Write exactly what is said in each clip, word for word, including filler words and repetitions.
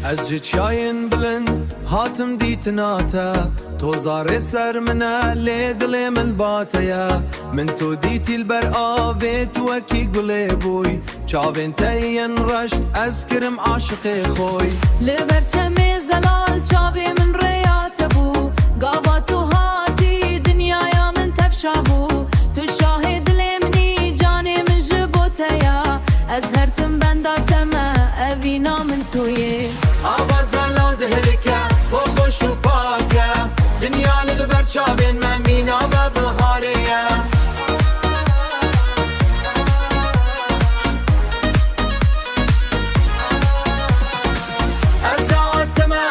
Ez ji çiyayên bilind hatim dîtina te. Toza rê ser min e, lê dilê min ba te ye. Min tu dîtî li ber avê, tu wekî gulê bûyî. Çavên te yên reş, ez kirim aşiqê xwe yî. Li ber çemê zelal çavê min rêya te bû. Gava tu hatî, dinyaya min tevşa bû. Tu şahê dilê min î, canê min ji bo te ya. Ez her tim benda te me, evîna min tu yî. Ava zelal dihilike, xwe xweş û pak e. Dinya li ber çavên me mîna ve biharê ye. Ez hatime,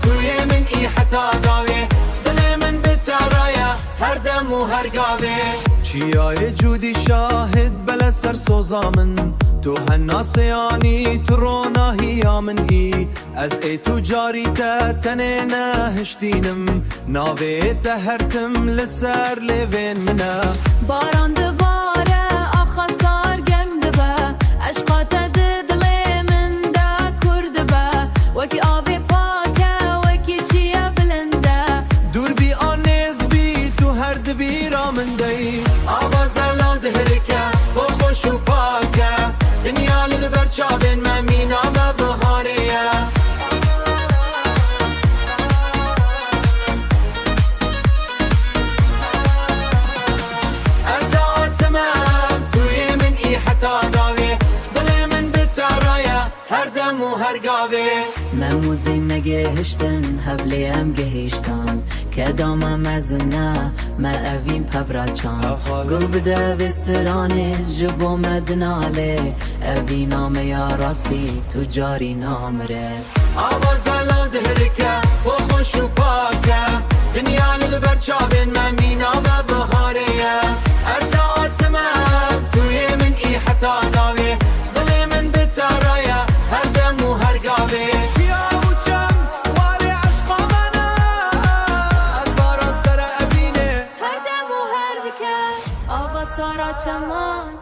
tu yê min î heta dawê. Dilê min bi te re ye, her dem û her gavê. Çiyayê Cûdî şahid bele ser soza min. Tu henasê anî, tu ronahiya min î. Ez ê tu carî te tenê nehiştînim. Navê te her tim li ser lêvên min e. Baran dibare, axa sar germ dibe. Eşqa te di dilê min de kûr dibe. Wekî avê pak e, wekî çiye bilind e. Dûr bî an nêz bî, tu her di bîra min de yî. Ava zelal dihilike, xwe xweş û pak e. Dinya li ber çavên me mîna ve biharê ye. Ez hatime, tu yê min î heta dawê. Dilê min bi te re ye, her dem û her gavê. Me mûzî negihiştin, hevlê em gihîştan. Keda me mezin e, me evîn pevra çand. Aha. Guh bide vê stranê, ji bo me dinalê. Evîna me ya rastî, tu carî namire. Ava zelal dihilike, xwe xweş û pak e. Dinya li ber çavên me mîna ve biharê ye. Ez hatime, tu yê min î heta dawê. Dilê min bi te re ye, her dem û her gavê. Çiya û çem, warê eşqa me ne. Ez baran sere evînê. Her dem û her dike, ava sara çeman.